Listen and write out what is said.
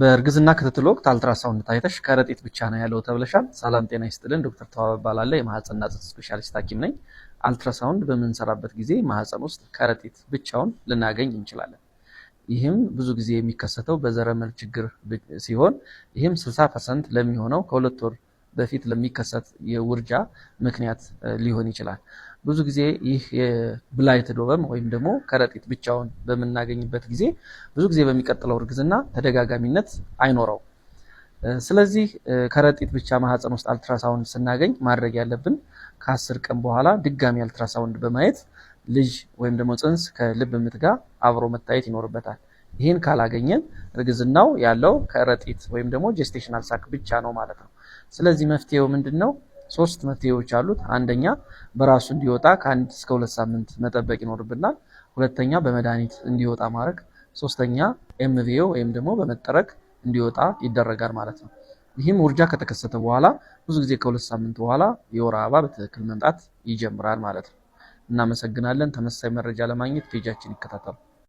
በእርግዝና ክትትል ወቅት አልትራሳውንድ ታይተሽ ከረጢት ብቻ ነው ያለው ተብለሻል። ሰላም ጤና ይስጥልን። ዶክተር ተዋበ እባላለሁ፣ የማህፀንና ጽንስ ስፔሻሊስት ሐኪም ነኝ። አልትራሳውንድ በምንሰራበት ጊዜ ማህፀን ውስጥ ከረጢት ብቻውን ልናገኝ እንችላለን። ይህም ብዙ ጊዜ የሚከሰተው በዘረመል ችግር ሲሆን፣ ይህም 60% ለሚሆነው ከ2 ወር በፊት ለሚከሰት የውርጃ ምክንያት ሊሆን ይችላል። ብዙ ጊዜ ይህ የ blighted ovum ወይም ደግሞ ከረጢት ብቻውን በምናገኝበት ጊዜ ብዙ ጊዜ በሚቀጥለው እርግዝና ተደጋጋሚነት አይኖረውም። ስለዚህ ከረጢት ብቻ ማህፀን ውስጥ አልትራሳውንድ ስናገኝ ማድረግ ያለብን ከ10 ቀን በኋላ ድጋሚ አልትራሳውንድ በማየት ልጅ ወይም ደግሞ ጽንስ ከልብ ምት ጋር አብሮ መታየት ይኖርበታል። ይህን ካላገኘን እርግዝናው ያለው ከረጢት ወይም ደግሞ gestational sac ብቻ ነው ማለት ነው። ስለዚህ መፍትሄው ምንድን ነው? ሶስት መፍትሄዎች አሉት። አንደኛ፣ በራሱ እንዲወጣ ከ1 እስከ 2 ሳምንት መጠበቅ ይኖርብናል። ሁለተኛ፣ በመድኃኒት እንዲወጣ ማድረግ። ሶስተኛ፣ MVO ወይም ደግሞ በመጠረግ እንዲወጣ ይደረጋል ማለት ነው። ይህም ውርጃ ከተከሰተ በኋላ ብዙ ጊዜ ከ2 ሳምንት በኋላ የወር አበባ በትክክል መምጣት ይጀምራል ማለት ነው። እናመሰግናለን። ተመሳሳይ መረጃ ለማግኘት page ኣችን ይከታተሉ።